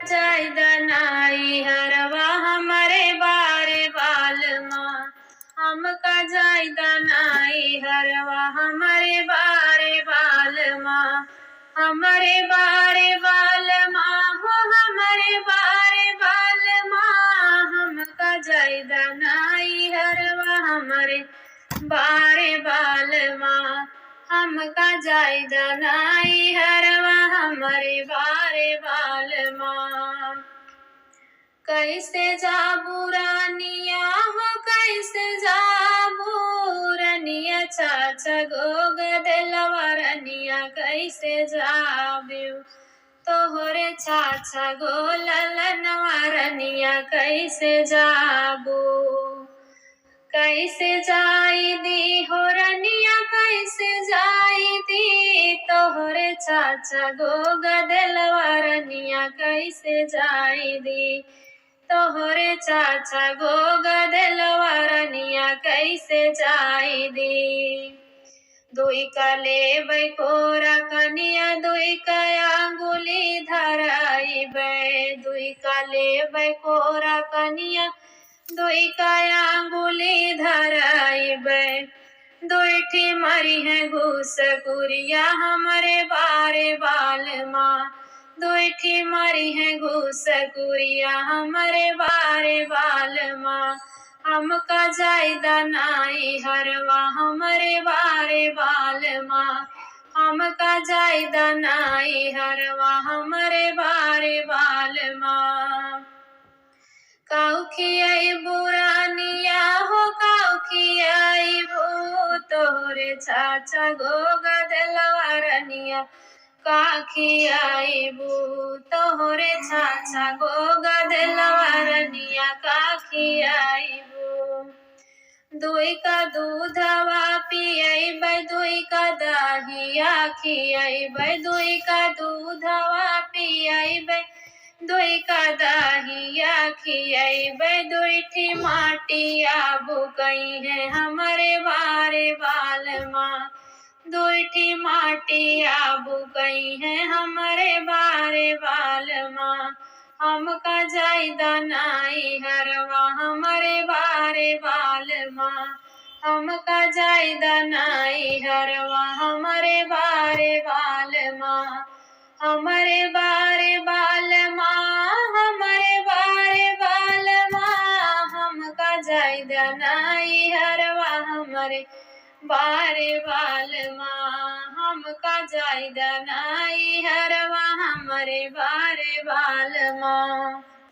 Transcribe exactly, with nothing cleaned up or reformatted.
जाइदा नाई हरवा हमरे बारे बालमा, हमका जाइदा नाई हरवा हमरे बारे बालमा, हमरे बारे बालमा हो, हमरे बारे बालमा, हमका जाइदा नाई हरवा हमरे बारे बालमा, हमका जाइदा नाई हरवा हमरे बारे बालमा। कैसे जाबू रानिया हो, कैसे जाबू रनिया, छाछा गोग देलवा रनिया, कैसे जाबू तोहरे छाछा गो ललनवा रनिया, कैसे जाबू, कैसे जाई दी हो रनिया, कैसे जाई दी तोहरे छाछा गो गदेलवा रनिया, कैसे जाई दी तोहरे छाछा गो गदेलवा रनिया, कैसे जाई दी। दुई का लेबै कोरा कनिया, दुई का आंगुली धराइबै। दुई का लेबै कोरा कनिया, दुई का आंगुली धराइबै। दुई ठी मरिहैं घूस कुरिया हमरे बारे बालमा, दुई ठी मरिहैं घूस कुरिया हमरे बारे बालमा। हमका जाइदा नाई हरवा हमरे बारे बालमा, हमका जाइदा नाई हरवा हमरे बारे बालमा। काउ खियाइबू रानिया हो, काउ खियाइबू तोहरे छाछा गो गदेलवा रनिया, का खियाइबू तोहरे छाछा गो गदेलवा रनिया, का खियाइबू। दुई का दूधवा पियैबै, दुई का दहिया खियैबै, दुई का दूधवा पियैबै, दुई का दहिया खियैबै। दुई ठी माटिया बुकइहैं हमरे बारे बालमा, दुई ठी माटिया बुकइहैं हमरे बारे बालमा। हमका जाइदा नाई हरवा हमरे बारे बालमा, हमका जाइदा नाई हरवा हमरे बारे बालमा, हमरे बारे बालमा, हमरे बारे बालमा। हमका जाइदा नाई हरवा हमरे बारे बालमा, हमका जाइदा नाई हरवा हमरे बारे बालमा।